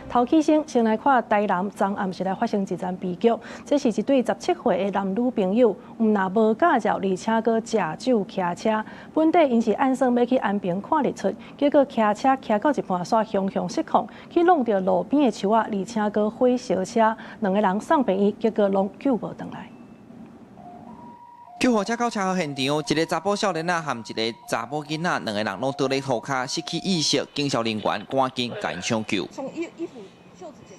頭起先，先來看台南昨暗時來發生一樁悲劇。這是一對17歲的男女朋友，毋但無駕照，而且閣食酒騎車。本底𪜶是按算欲去安平看日出，結果騎車騎到一半，煞雄雄失控，去挵著路邊的樹仔，而且閣火燒車，兩个人送病院，結果攏救無轉來。救護車到車禍現場，一个查埔少年仔和一个查某囡仔，兩个人攏倒咧塗跤，失去意識，警消人員趕緊共𪜶搶救。從衣服袖子剪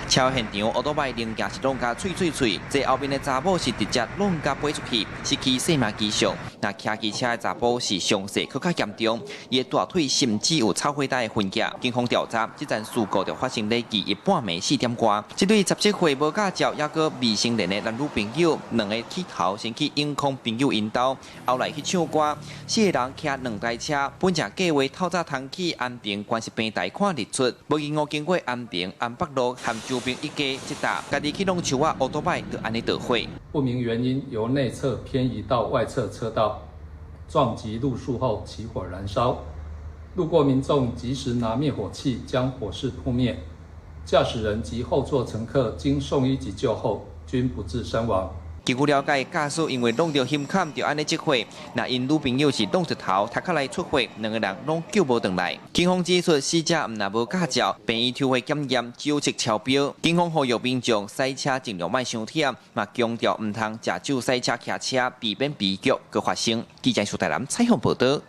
車禍現場，歐多擺零件是挵共碎碎碎，坐後面的查某是直接挵共飛出去，失去生命跡象。若騎機車的查埔是傷勢閣較嚴重，伊的大腿甚至有插火帶的痕跡。警方調查，這樁事故就發生咧21半暝4點外。這對17歲無駕照猶閣未成年的男女朋友，兩个起頭先去永康朋友𪜶兜，後來去唱歌，四个人騎兩台車，本正計劃透早通去安平觀夕平台看日出，無閒誤經過安平安北路和周邊一家這搭，家己去挵樹仔，烏多擺就按呢著火。不明原因由內側偏移到外側車道，撞擊路樹後起火燃燒。路過民眾及時拿滅火器將火勢撲滅。駕駛人及後座乘客經送醫急救後均不治身亡。根據了解，駕駛因為挵著胸坎就按呢著火，若𪜶女朋友是挵著頭，頭殼來出血，兩个人攏救無轉來。警方指出，死者毋但無駕照，病院抽血檢驗酒測超標。警方呼籲民眾駛車盡量莫傷忝，嘛強調毋通食酒駛車騎車，避免悲劇閣發生。記者蘇台南採訪報道。